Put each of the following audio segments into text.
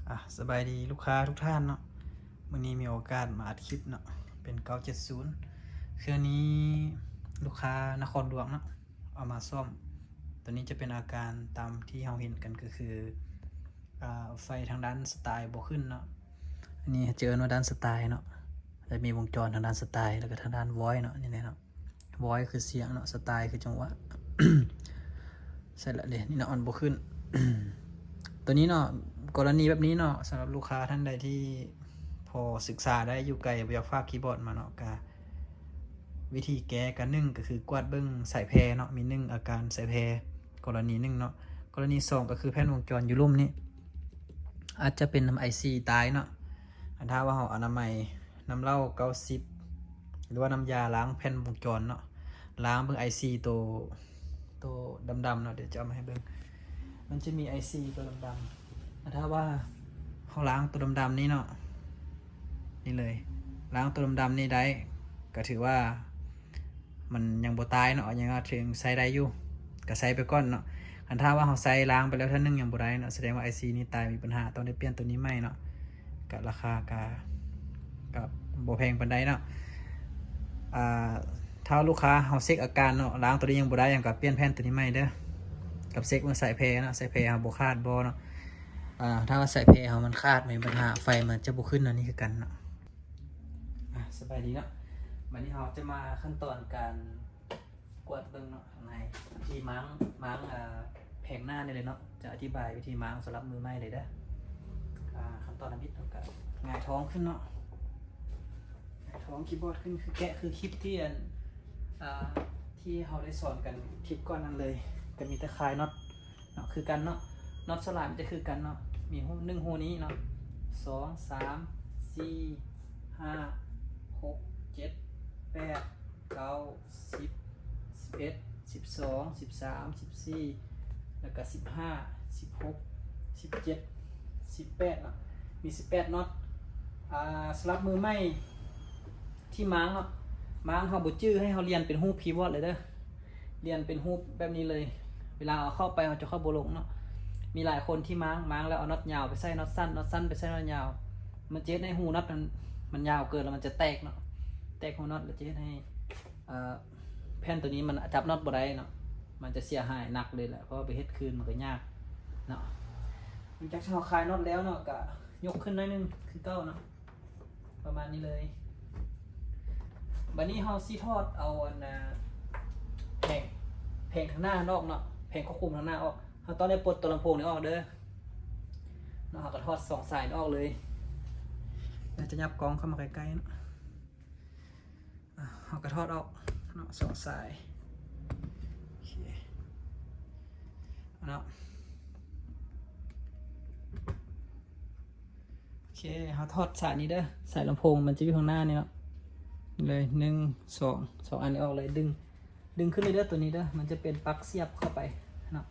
ອ່າ ສະບາຍດີລູກຄ້າທຸກທ່ານເນາະ, ມື້ນີ້ມີໂອກາດມາອັດຄລິບເນາະ ເປັນເກົ້າເຈັດສູນ ເຄື່ອງນີ້ລູກຄ້ານະຄອນຫຼວງເນາະ ເອົາມາສ້ອມ. ຕົວນີ້ຈະເປັນອາການຕາມທີ່ເຮົາເຫັນກັນ ກໍຄື ອ່າ ໄຟທາງດ້ານສະຕາຍບໍ່ຂຶ້ນເນາະ, ອັນນີ້ຈະເອີ້ນວ່າດ້ານສະຕາຍເນາະ, ຈະມີວົງຈອນທາງດ້ານສະຕາຍ ແລ້ວກໍທາງດ້ານວອຍເນາະ, ນີ້ແຫຼະເນາະ. ວອຍຄືສຽງເນາະ, ສະຕາຍຄືຈັງຫວະ. ໃສ່ລະເດ ນີ້ເນາະ ມັນບໍ່ຂຶ້ນ. ຕົວນີ້ເນາະ ກໍລະນີແບບນີ້ເນາະ ສຳລັບລູກຄ້າທ່ານໃດທີ່ພໍສຶກສາໄດ້ ຢູ່ໄກ ບໍ່ຢາກຝາກຄີບອດມາເນາະ ກະວິທີແກ້ກະ ໜຶ່ງ ກະຄືກວດເບິ່ງສາຍແພເນາະ, ມີ ໜຶ່ງ ອາການສາຍແພ ກໍລະນີ ໜຶ່ງ ເນາະ. ກໍລະນີ ສອງ ກະຄືແຜ່ນວົງຈອນຢູ່ລຸ່ມນີ້ ອາດຈະເປັນນຳໄອຊີຕາຍເນາະ. ອັນຖ້າວ່າເຮົາອະນາໄມ ນ້ຳເຫຼົ້າເກົ້າສິບ ຫຼືວ່ານ້ຳຢາລ້າງແຜ່ນວົງຈອນເນາະ, ລ້າງເບິ່ງໄອຊີໂຕ ໂຕດຳໆເນາະ, ດຽວຈະເອົາມາໃຫ້ເບິ່ງ. ມັນຈະມີໄອຊີໂຕດຳໆ ອັນຖ້າວ່າເຮົາລ້າງໂຕດຳໆນີ້ເນາະ, ນີ້ເລີຍ, ລ້າງໂຕດຳໆນີ້ໄດ້ ກໍຖືວ່າ ມັນຍັງບໍ່ຕາຍເນາະ, ຍັງວ່າເຖິງໃຊ້ໄດ້ຢູ່ ກໍໃຊ້ໄປກ່ອນເນາະ. ຄັນຖ້າວ່າເຮົາໃຊ້ລ້າງໄປແລ້ວເທື່ອໜຶ່ງຍັງບໍ່ໄດ້ເນາະ, ສະແດງວ່າໄອຊີນີ້ຕາຍ ມີບັນຫາ, ຕ້ອງໄດ້ປ່ຽນໂຕນີ້ໃໝ່ເນາະ. ກໍລາຄາກໍ ກໍບໍ່ແພງປານໃດເນາະ. ອ່າ ຖ້າລູກຄ້າເຮົາເຊັກອາການເນາະ, ລ້າງໂຕນີ້ຍັງບໍ່ໄດ້ ເຮົາກໍປ່ຽນແຜ່ນໂຕນີ້ໃໝ່ເດີ, ກັບເຊັກເບິ່ງສາຍແພເນາະ, ສາຍແພເຮົາບໍ່ຂາດບໍ່ເນາະ. ອ່າ ຖ້າວ່າສາຍແພເຮົາມັນຂາດ ມີບັນຫາ ໄຟມັນຈະບໍ່ຂຶ້ນເນາະ, ນີ້ຄືກັນເນາະ. ອ່າ ສະບາຍດີເນາະ, ບັດນີ້ເຮົາຈະມາຂັ້ນຕອນການກວດເບິ່ງເນາະ ຂ້າງໃນ ວິທີມ້າງ ມ້າງ ເອີ ແຜງໜ້ານີ້ເລີຍເນາະ, ຈະອະທິບາຍວິທີມ້າງສຳລັບມືໃໝ່ເລີຍເດີ. ອ່າ ຂັ້ນຕອນທຳອິດເຮົາກະຫງາຍທ້ອງຂຶ້ນເນາະ, ຫງາຍທ້ອງຄີບອດຂຶ້ນ ຄືແກະ ຄືຄລິບທີ່ອັນ ອ່າ ທີ່ເຮົາໄດ້ສອນກັນຄລິບກ່ອນນັ້ນເລີຍ, ກະມີແຕ່ຄາຍນັອດ ເນາະ ຄືກັນເນາະ, ນັອດສ່ວນຫຼາຍມັນຈະຄືກັນເນາະ, ມີຮູ ໜຶ່ງຮູນີ້ເນາະ, ສອງ ສາມ ສີ່ ຫ້າ ຫົກ ເຈັດ ແປດ ເກົ້າ ສິບ ສິບເອັດ ສິບສອງ ສິບສາມ ສິບສີ່ ແລ້ວກະສິບຫ້າ ສິບຫົກ ສິບເຈັດ ສິບແປດເນາະ, ມີສິບແປດນັອດ. ອ່າ ສຳລັບມືໃໝ່ ທີ່ມ້າງເນາະ, ມ້າງເຮົາບໍ່ຈື່ ໃຫ້ເຮົາລຽນເປັນຮູບຄີບອດເລີຍເດີ, ລຽນເປັນຮູບແບບນີ້ເລີຍ. ເວລາເອົາເຂົ້າໄປ ເຮົາຈະເຂົ້າບໍ່ລົງເນາະ. ມີຫຼາຍຄົນທີ່ມ້າງ ມ້າງແລ້ວເອົານັອດຍາວໄປໃສ່ ນັອດສັ້ນ ນັອດສັ້ນໄປໃສ່ນັອດຍາວ, ມັນຈະເຮັດໃຫ້ຮູນັອດມັນ ມັນຍາວເກີນ ແລ້ວມັນຈະແຕກເນາະ, ແຕກຮູນັອດ ແລ້ວຈະເຮັດໃຫ້ ເອີ ແຜ່ນໂຕນີ້ມັນຈັບນັອດບໍ່ໄດ້ເນາະ, ມັນຈະເສຍຫາຍໜັກເລີຍແຫຼະ, ເພາະວ່າໄປເຮັດຄືນມັນກໍຍາກເນາະ. ຫຼັງຈາກທີ່ເຮົາຄາຍນັອດແລ້ວເນາະ ກະຍົກຂຶ້ນໜ້ອຍໜຶ່ງຄືເກົ່າເນາະ. ປະມານນີ້ເລີຍ. ບາດນີ້ເຮົາຊິຖອດເອົາອັນນ່າ ແຜງ ແຜງທາງໜ້າຫັ້ນອອກເນາະ, ແຜງຄວບຄຸມທາງໜ້າອອກ. ເຮົາຕ້ອງໄດ້ປົດຕົວລຳໂພງນີ້ອອກເດີເນາະ. ເຮົາກໍຖອດສອງສາຍນີ້ອອກເລີຍ. ດຽວຈະຫຍັບກ້ອງເຂົ້າມາໃກ້ໆເນາະ. ອ່າ ເຮົາກໍຖອດອອກເນາະ ສອງສາຍ. ໂອເຄເນາະ. ໂອເຄ ເຮົາຖອດສາຍນີ້ເດີ, ສາຍລຳໂພງມັນຈະຢູ່ຂ້າງໜ້ານີ້ເນາະ, ເລີຍ ໜຶ່ງ ສອງ ສອງອັນນີ້ອອກເລີຍ. ດຶງ ດຶງຂຶ້ນເລີຍເດີ ຕົວນີ້ເດີ, ມັນຈະເປັນປັກສຽບເຂົ້າໄປເນາະ.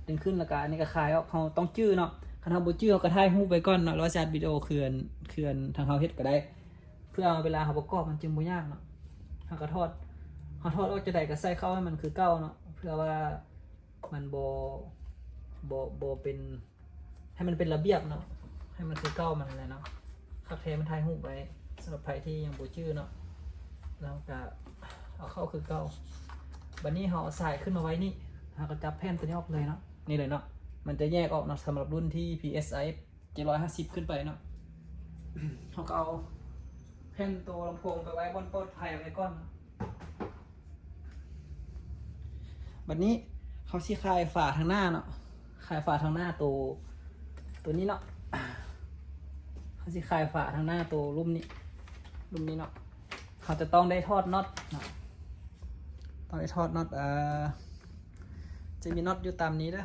ດຶງຂຶ້ນ ແລ້ວກະອັນນີ້ກະຄາຍອອກ. ເຮົາຕ້ອງຈື່ເນາະ, ຄັນເຮົາບໍ່ຈື່ ເຮົາກະຖ່າຍຮູບໄວ້ກ່ອນເນາະ ຫຼືວ່າຊິອັດວິດີໂອຄື ຄືທາງເຮົາເຮັດກະໄດ້, ເພື່ອເວລາເຮົາປະກອບມັນຈຶ່ງບໍ່ຍາກເນາະ. ເຮົາກະຖອດ ເຮົາຖອດອອກຈັ່ງໃດກະໃສ່ເຂົ້າໃຫ້ມັນຄືເກົ່າເນາະ, ເພື່ອວ່າມັນບໍ່ ບໍ່ ບໍ່ເປັນ ໃຫ້ມັນເປັນລະບຽບເນາະ, ໃຫ້ມັນຄືເກົ່າມັນແຫຼະເນາະ. ຄັກແທ້ມັນຖ່າຍຮູບໄວ້ ສຳລັບໃຜທີ່ຍັງບໍ່ຈື່ເນາະ, ແລ້ວກະເອົາເຂົ້າຄືເກົ່າ. ບາດນີ້ເຮົາເອົາສາຍຂຶ້ນມາໄວ້ນີ້, ເຮົາກະຈັບແຜ່ນຕົວນີ້ອອກເລີຍເນາະ, ນີ້ເລີຍເນາະ. ມັນຈະແຍກອອກເນາະ ສຳລັບລຸ້ນທີ່ ພີເອັສໄອ ເຈັດຮ້ອຍຫ້າສິບຂຶ້ນໄປເນາະ. ເຮົາກະເອົາແຜ່ນໂຕລຳໂພງໄປໄວ້ບ່ອນປອດໄພໄວ້ກ່ອນ. ບັດນີ້ເຮົາຊິຄາຍຝາທາງໜ້າເນາະ, ຄາຍຝາທາງໜ້າໂຕ ໂຕນີ້ເນາະ. ເຮົາຊິຄາຍຝາທາງໜ້າໂຕລຸ່ມນີ້ ລຸ່ມນີ້ເນາະ. ເຮົາຈະຕ້ອງໄດ້ຖອດນັອດເນາະ, ຕ້ອງໄດ້ຖອດນັອດ ເອີ ຈະມີນັອດຢູ່ຕາມນີ້ເດີ,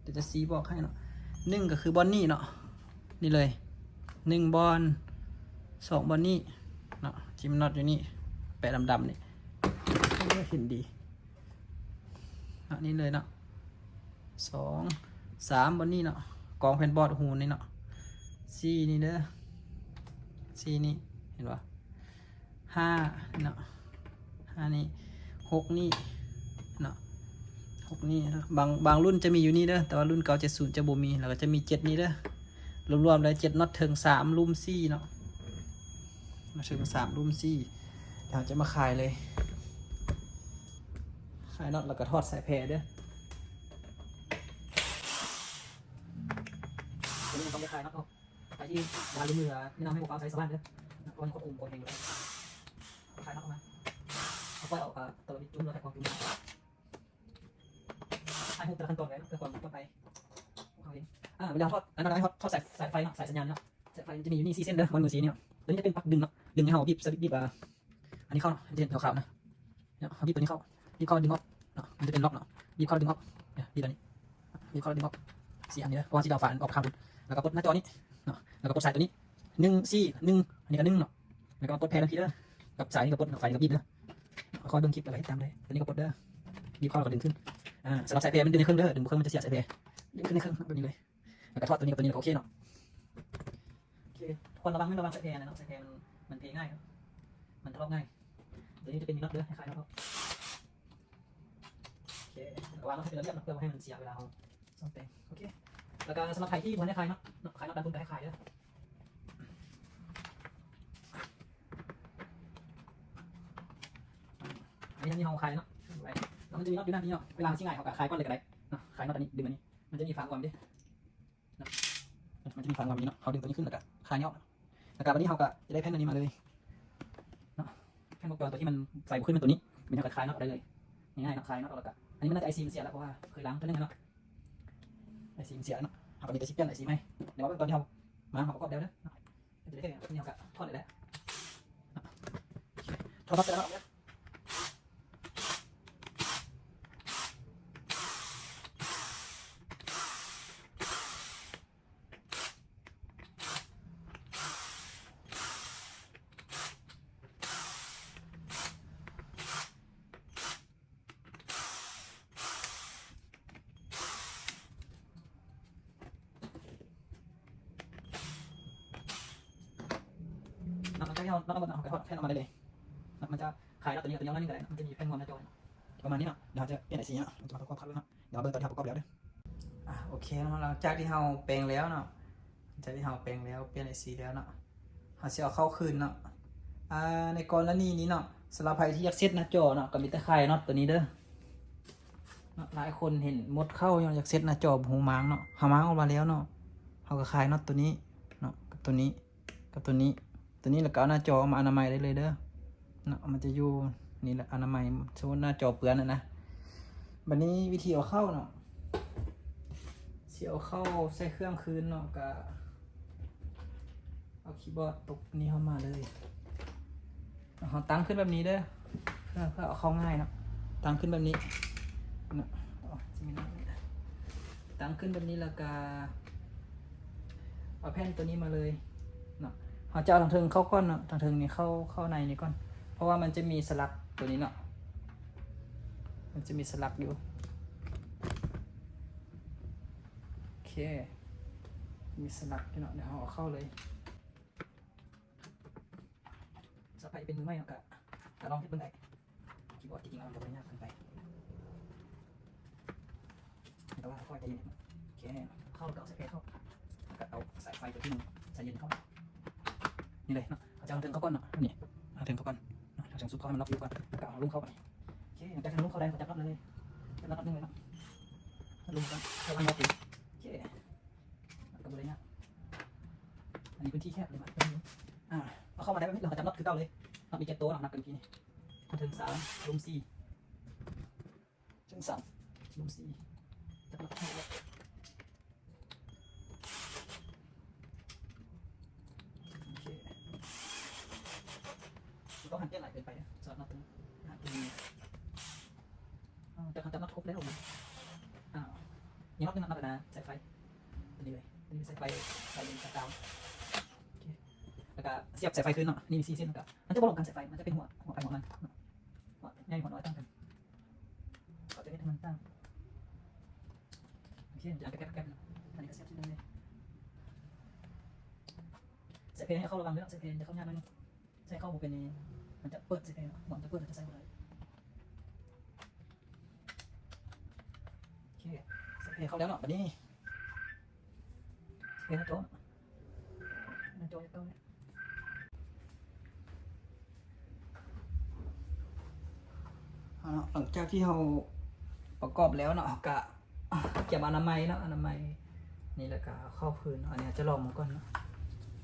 ດຽວຈະຊີ້ບອກໃຫ້ເນາະ. ໜຶ່ງກະຄືບ່ອນນີ້ເນາະ, ນີ້ເລີຍ ໜຶ່ງບ່ອນ, ສອງບ່ອນນີ້ເນາະ, ຈະມີນັອດຢູ່ນີ້ ແປະດຳໆນີ້ ເຫັນດີເນາະ, ນີ້ເລີຍເນາະ. ສອງ ສາມບ່ອນນີ້ເນາະ, ກອງແຜ່ນບອດຮູນີ້ເນາະ. ສີ່ນີ້ເດີ ສີ່ນີ້ ເຫັນບໍ່? ຫ້າເນາະ, ຫ້ານີ້ ຫົກນີ້ເນາະ, ຫົກນີ້. ບາງ ບາງລຸ້ນຈະມີຢູ່ນີ້ເດີ, ແຕ່ວ່າລຸ້ນເກົ້າເຈັດສູນຈະບໍ່ມີ. ແລ້ວກະຈະມີເຈັດນີ້ເດີ, ລວມໆ ໄດ້ເຈັດນັອດ ເທິງສາມ ລຸ່ມສີ່ເນາະ ເທິງສາມ ລຸ່ມສີ່. ດຽວເຮົາຈະມາຄາຍເລີຍ ຄາຍນັອດ ແລ້ວກໍຖອດສາຍແພເດີ້. ຕົວນີ້ຕ້ອງໄດ້ຄາຍນັອດອອກ. ໃຜທີ່ວ່າລືມເຫຼືອ ແນະນຳໃຫ້ບໍ່ຟ້າວໃຊ້ສະຫວ່ານເດີ້ ເພາະມັນຄວບຄຸມບໍ່ແຮງຢູ່ແລ້ວ. ຄາຍນັອດອອກມາ ເອົາປ່ອຍອອກ ເອີ ຕົວບິດຈຸ້ມ ແລ້ວແທກກອງຈຸ້ມ. ຖ່າຍຮູບແຕ່ລະຂັ້ນຕອນໄວ້ເນາະ ເພື່ອຄວາມປອດໄພຂອງເຮົາເອງ. ອາ ເວລາເຮົາຖອດ ອັນນັ້ນ ເຮົາຖອດສາຍ ສາຍໄຟເນາະ ສາຍສັນຍານເນາະ ສາຍໄຟມັນຈະມີຢູ່ນີ້ສີ່ເສັ້ນເດີ້ ມັນມີສີ່ນີ້ເນາະ. ຕົວນີ້ຈະເປັນປັກດຶງເນາະ ດຶງໃຫ້ເຮົາບີບ ບີບ ອາ ອັນນີ້ເຂົ້າເນາະ ເຫັນຂາວໆນະ ເນາະ ເຮົາບີບຕົວນີ້ເຂົ້າ ບີບເຂົ້າດຶງອອກເນາະ ມັນຈະເປັນລັອກເນາະ ບີບເຂົ້າດຶງອອກ ບີບຕົວນີ້ ບີບເຂົ້າດຶງອອກ ສີ່ອັນນີ້ເດີ້ ເພາະວ່າຊິໄດ້ເອົາຝາອອກຂ້າງພຸ້ນ. ແລ້ວກໍປົດໜ້າຈໍນີ້ເນາະ ແລ້ວກໍປົດສາຍຕົວນີ້ ໜຶ່ງ ສີ່ ໜຶ່ງ ອັນນີ້ກໍໜຶ່ງເນາະ. ແລ້ວກໍມາປົດແພທັງທີເດີ້ ກັບສາຍນີ້ກໍປົດ ໄຟນີ້ກໍບີບເດີ້. ຄ່ອຍເບິ່ງຄລິບແລ້ວກໍເຮັດຕາມໄດ້. ຕົວນີ້ກໍປົດເດີ້ ບີບເຂົ້າແລ້ວກໍດຶງຂຶ້ນ. ອາ ສຳລັບສາຍແພມັນດຶງໃນເຄິ່ງເດີ້ ດຶງບໍ່ເຄິ່ງມັນຈະເສຍສາຍແພ. ດຶງຂຶ້ນໃນເຄິ່ງແບບນີ້ເລີຍ ແລ້ວກໍຖອດຕົວນີ້ກັບຕົວນີ້ ແລ້ວກໍໂອເຄເນາະ. ໂອເຄ ຄວນລະວັງ ແມ່ນລະວັງສາຍແພນະເນາະ ສາຍແພມັນ ມັນເພງ່າຍເນາະ ມັນທະລອກງ່າຍ. ຕົວນີ້ຈະເປັນນັອດເດີ້ ໃຫ້ຄາຍນັອດອອກ. ໂອເຄ ລະວັງເນາະ ໃຫ້ເປັນລະບຽບເນາະ ເພື່ອບໍ່ໃຫ້ມັນເສຍເວລາເຮົາສ້ອມແປງ. ໂອເຄ ແລ້ວກໍສຳລັບໃຜທີ່ບໍ່ທັນໄດ້ຄາຍເນາະ ຄາຍນັອດດ້ານບົນກໍໃຫ້ຄາຍເດີ້. ອັນນີ້ ອັນນີ້ເຮົາຄາຍເນາະ ແລ້ວມັນຈະມີນັອດຢູ່ດ້ານນີ້ເນາະ ເວລາເຮົາຊິຫງາຍເຮົາກໍຄາຍກ່ອນເລີຍກໍໄດ້ເນາະ. ຄາຍນັອດອັນນີ້ ດຶງອັນນີ້ ມັນຈະມີຝາງອວມເດ້ ເນາະ ມັນຈະມີຝາງອວມນີ້ເນາະ ເຮົາດຶງຕົວນີ້ຂຶ້ນ ແລ້ວກໍຄາຍອອກ ແລ້ວກໍບາດນີ້ເຮົາກໍຈະໄດ້ແຜ່ນອັນນີ້ມາເລີຍເນາະ. ແຜ່ນວົງຈອນຕົວທີ່ມັນໃສ່ບໍ່ຂຶ້ນ ແມ່ນຕົວນີ້ ບາດນີ້ເຮົາກໍຄາຍນັອດອອກໄດ້ເລີຍ ງ່າຍໆເນາະ. ຄາຍນັອດອອກ ແລ້ວກໍ ອັນນີ້ມັນໜ້າຈະໄອຊີມັນເສຍແລ້ວ ເພາະວ່າເຄີຍລ້າງເທື່ອໜຶ່ງແລ້ວເນາະ ໄອຊີມັນເສຍແລ້ວເນາະ. ເຮົາກໍມີແຕ່ຊິປ່ຽນໄອຊີໃໝ່ ແຕ່ວ່າເບິ່ງຕອນທີ່ເຮົາມາເຮົາປະກອບແລ້ວເດີ້ ເນາະ ເຮົາກໍຖອດໄດ້ແລ້ວ. ຖອດນັອດເສັດແລ້ວເນາະ. ນອກຈາກທີ່ເຮົາ ນອກເຮົາກໍຖອດແຜ່ນອອກມາໄດ້ເລີຍ. ມັນຈະຄາຍນອກຕົວນີ້ຕົວນີ້ໜ້ອຍໜຶ່ງກໍໄດ້ ມັນຈະມີແຜ່ນງອມໜ້າຈໍ ປະມານນີ້ເນາະ. ດຽວເຮົາຈະປ່ຽນໄອຊີເນາະ ເຮົາຈະມາປະກອບຄັດເບິ່ງເນາະ. ດຽວເບິ່ງຕອນທີ່ເຮົາປະກອບແລ້ວເດີ້. ອາ ໂອເຄເນາະ ຫຼັງຈາກທີ່ເຮົາແປງແລ້ວເນາະ ຫຼັງຈາກທີ່ເຮົາແປງແລ້ວ ປ່ຽນໄອຊີແລ້ວເນາະ ເຮົາຊິເອົາເຂົ້າຄືນເນາະ. ອາ ໃນກໍລະນີນີ້ເນາະ ສຳລັບໃຜທີ່ຢາກເຊັດໜ້າຈໍເນາະ ກໍມີແຕ່ຄາຍນັອດຕົວນີ້ເດີ້ເນາະ. ຫຼາຍຄົນເຫັນໝົດເຂົ້າ ຍ້ອນຢາກເຊັດໜ້າຈໍບໍ່ຮູ້ມ້າງເນາະ ເຮົາມ້າງອອກມາແລ້ວເນາະ ເຮົາກໍຄາຍນັອດຕົວນີ້ເນາະ ກັບຕົວນີ້ ກັບຕົວນີ້ ຕົວນີ້ ແລ້ວກໍເອົາໜ້າຈໍມາອະນາໄມໄດ້ເລີຍເດີ້ເນາະ. ມັນຈະຢູ່ນີ້ແຫຼະ ອະນາໄມ ສົມມຸດໜ້າຈໍເປື້ອນຫັ້ນນະ. ບາດນີ້ວິທີເອົາເຂົ້າເນາະ ຊິເອົາເຂົ້າໃສ່ເຄື່ອງຄືນເນາະ ກະເອົາຄີບອດຕົກນີ້ເຂົ້າມາເລີຍ. ເຮົາຕັ້ງຂຶ້ນແບບນີ້ເດີ້ ເພື່ອ ເພື່ອເອົາເຂົ້າງ່າຍເນາະ. ຕັ້ງຂຶ້ນແບບນີ້ເນາະ ຕັ້ງຂຶ້ນແບບນີ້ ແລ້ວກະເອົາແຜ່ນຕົວນີ້ມາເລີຍເນາະ. ເຮົາຈະເອົາທາງເທິງເຂົ້າກ່ອນເນາະ ທາງເທິງນີ້ເຂົ້າ ເຂົ້າໃນນີ້ກ່ອນ ເພາະວ່າມັນຈະມີສະຫຼັກຕົວນີ້ເນາະ ມັນຈະມີສະຫຼັກຢູ່. ໂອເຄ ມີສະຫຼັກຢູ່ເນາະ ດຽວເຮົາເອົາເຂົ້າເລີຍ. ສຳລັບໃຜທີ່ເປັນມືໃໝ່ເນາະ ກະ ກະລອງເຮັດເບິ່ງໄດ້. ຄີບອດທີ່ຈິງແລ້ວມັນກະບໍ່ໄດ້ຍາກເກີນໄປ. ແຕ່ວ່າຄ່ອຍໃຈເຢັນ. ໂອເຄ ເຂົ້າ ແລ້ວກໍເອົາສາຍແພເຂົ້າ ແລ້ວກໍເອົາສາຍໄຟຕົວທີ່ມັນສາຍເຢັນເຂົ້າ ນີ້ເລີຍເນາະ. ເຮົາຈະເອົາເທິງເຂົ້າກ່ອນເນາະ ນີ້ ເອົາເທິງເຂົ້າກ່ອນເນາະ ເອົາເທິງສຸດເຂົ້າໃຫ້ມັນລັອກຢູ່ກ່ອນ ແລ້ວກໍເອົາລົງເຂົ້າໄປ. ໂອເຄ ຫຼັງຈາກທີ່ເຮົາລົງເຂົ້າໄດ້ ເຮົາຈັບນັອດເລີຍ ຈັບນັດນັດໜຶ່ງເລີຍເນາະ ລົງກ່ອນ ເຂົ້າໄວ້ນັອດອີກ. ໂອເຄ ມັນກໍບໍ່ໄດ້ຍາກ ອັນນີ້ພື້ນທີ່ແຄບເລີຍ ມາ ອາ ເອົາເຂົ້າມາໄດ້ແບບນີ້ ເຮົາກໍຈັບນັອດຄືເກົ່າເລີຍ. ນັອດມີເຈັດໂຕເນາະ ນັບກັນເມື່ອກີ້ນີ້ ເທິງສາມ ລຸ່ມສີ່ ເທິງສາມ ລຸ່ມສີ່ ຈັບນັອດເຂົ້າໄວ້. ໂອເຄ ບໍ່ຕ້ອງຫັນປ່ຽນຫຼາຍເກີນໄປເດີ້ ສຳລັບນັອດຕົວນີ້ ຫັນຕົວນີ້. ອາ ຈັບ ຈັບນັອດຄົບແລ້ວ ອາ ຍັງນັອດໜຶ່ງ ນັອດໜ້າສາຍໄຟ ຕົວນີ້ເລີຍ ຕົວນີ້ເປັນສາຍໄຟ ສາຍເຢັນ ສາຍກາວ. ໂອເຄ ແລ້ວກະສຽບສາຍໄຟຄືນເນາະ ນີ້ມີສີ່ເສັ້ນ ແລ້ວກະມັນຈະບໍ່ລົງກັນ ສາຍໄຟ ມັນຈະເປັນຫົວ ຫົວໃຜຫົວມັນເນາະ ຫົວໃຫຍ່ຫົວນ້ອຍຕ່າງກັນ ເຂົາຈະເຮັດໃຫ້ມັນຕ່າງ. ໂອເຄ ມັນຈະອັນແກບໆ ອັນນີ້ກໍສຽບທີ່ໜຶ່ງເລີຍ. ສາຍແພໃຫ້ເຂົ້າລະວັງເດີ້ ສາຍແພຈະເຂົ້າຍາກໜ້ອຍໜຶ່ງ ໃສ່ເຂົ້າບໍ່ເປັນນີ້ ມັນຈະເປີດ ສາຍແພ ມັນຈະເປີດ ມັນຈະໃສ່ບໍ່ໄດ້. ໂອເຄ ສາຍແພເຂົ້າແລ້ວເນາະ ບາດນີ້ສາຍແພເຂົ້າໂຕ ໜ້າຈໍເກົ່າ. ເອົາເນາະ ຫຼັງຈາກທີ່ເຮົາປະກອບແລ້ວເນາະ ເຮົາກະກຽມອະນາໄມເນາະ ອະນາໄມນີ້ ແລ້ວກະເອົາເຂົ້າຄືນເນາະ. ອັນນີ້ເຮົາຈະລອງມັນກ່ອນເນາະ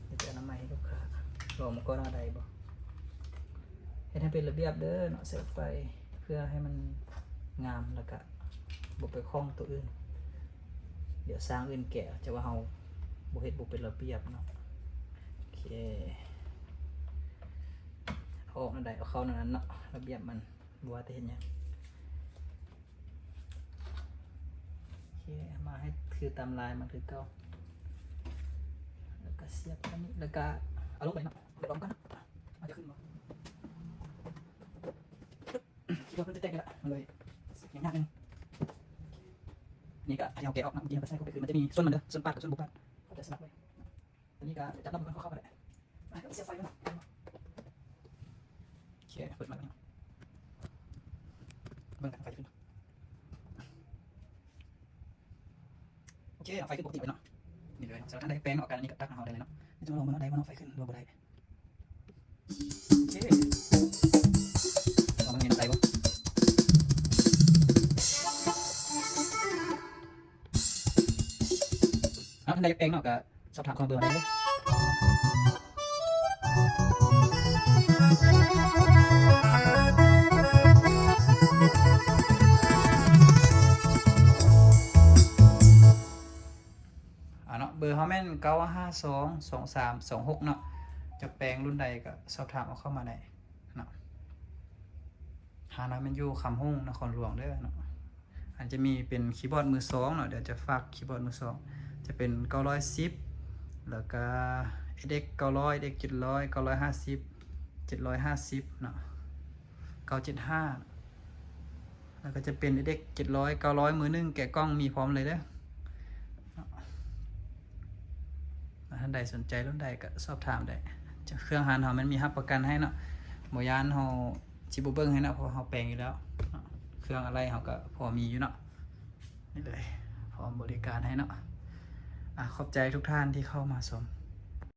ເຮົາຈະອະນາໄມໃຫ້ລູກຄ້າ ລອງມັນກ່ອນວ່າໄດ້ບໍ່. ເຮັດໃຫ້ເປັນລະບຽບເດີເນາະ ສາຍໄຟ ເພື່ອໃຫ້ມັນງາມ ແລ້ວກະບໍ່ໄປຂ້ອງໂຕອື່ນ. ດຽວຊ່າງອື່ນແກະ ຈະວ່າເຮົາບໍ່ເຮັດ ບໍ່ເປັນລະບຽບເນາະ. ໂອເຄ ເອົາອອກແນວໃດ ເອົາເຂົ້າແນວນັ້ນເນາະ ລະບຽບມັນ ບໍ່ວ່າແຕ່ເຮັດຫຍັງ. ໂອເຄ ມາໃຫ້ຄືຕາມລາຍມັນຄືເກົ່າ ແລ້ວກະສຽບອັນນີ້ ແລ້ວກະເອົາລົງໄປເນາະ ດຽວລອງກັນ ມັນຈະຂຶ້ນບໍ່. ຄິດວ່າເພິ່ນຈະແຕກນີ້ລະ ມັນເລີຍຍາກໜ້ອຍໜຶ່ງ. ນີ້ກະໃຫ້ເຮົາແກະອອກເນາະ ເມື່ອກີ້ເຮົາກະໃສ່ເຂົ້າໄປຄືນ ມັນຈະມີສ່ວນມັນເດີ ສ່ວນປາດກັບສ່ວນບໍ່ປາດ ເຮົາຈະສະໝັກໄວ້. ຕົວນີ້ກະຈັບລຳເບິ່ງກ່ອນ ເຂົ້າໆ ກໍໄດ້. ອ່ະ ສຽບໄຟກ່ອນເນາະ. ໂອເຄ ເປີດມາແລ້ວ ເບິ່ງກັນ ໄຟຂຶ້ນ. ໂອເຄ ເອົາໄຟຂຶ້ນປົກກະຕິໄວ້ເນາະ. ນີ້ເລີຍ ສຳລັບທ່ານໃດແປງອອກການ ອັນນີ້ກະຕັກໃຫ້ເຮົາໄດ້ເລີຍເນາະ. ດຽວຈະມາລອງເບິ່ງເນາະ ໄດ້ບໍ່ເນາະ ໄຟຂຶ້ນ ຫຼືວ່າບໍ່ໄດ້. ໂອເຄ ລອງເບິ່ງນີ້ໄດ້ບໍ່. ເອົາ ທ່ານໃດຢາກແປງເນາະ ກະສອບຖາມເຂົ້າເບີໄດ້ເລີຍ. ອ່າເນາະ ເບີເຮົາແມ່ນ ເກົ້າຫ້າສອງ ສອງສາມສອງຫົກ ເນາະ. ຈະແປງລຸ້ນໃດກະສອບຖາມເອົາເຂົ້າມາໄດ້ເນາະ. ຮ້ານເຮົາແມ່ນຢູ່ຄຳຮຸ່ງ ນະຄອນຫຼວງເດີເນາະ. ອັນຈະມີເປັນຄີບອດມືສອງເນາະ ດຽວຈະຝາກຄີບອດມືສອງ ຈະເປັນເກົ້າຮ້ອຍສິບ ແລ້ວກະ ເອັດເອັກ ເກົ້າຮ້ອຍ ເອັດເອັກ ເຈັດຮ້ອຍ ເກົ້າຮ້ອຍຫ້າສິບ ເຈັດຮ້ອຍຫ້າສິບເນາະ ເກົ້າເຈັດຫ້າ ແລ້ວກະຈະເປັນ ເອັດເອັກ ເຈັດຮ້ອຍ ເກົ້າຮ້ອຍ ມືໜຶ່ງແກະກ່ອງມີພ້ອມເລີຍເດີ. ທ່ານໃດສົນໃຈລຸ້ນໃດກະສອບຖາມໄດ້ ເຄື່ອງຮ້ານເຮົາມັນມີຮັບປະກັນໃຫ້ເນາະ ບໍ່ຢ້ານເຮົາຊິບໍ່ເບິ່ງໃຫ້ເນາະ ເພາະເຮົາແປງຢູ່ແລ້ວເນາະ. ເຄື່ອງອາໄຫຼ່ເຮົາກະພໍມີຢູ່ເນາະ ນີ້ເລີຍ ພ້ອມບໍລິການໃຫ້ເນາະ. ອາ ຂອບໃຈທຸກທ່ານທີ່ເຂົ້າມາຊົມ.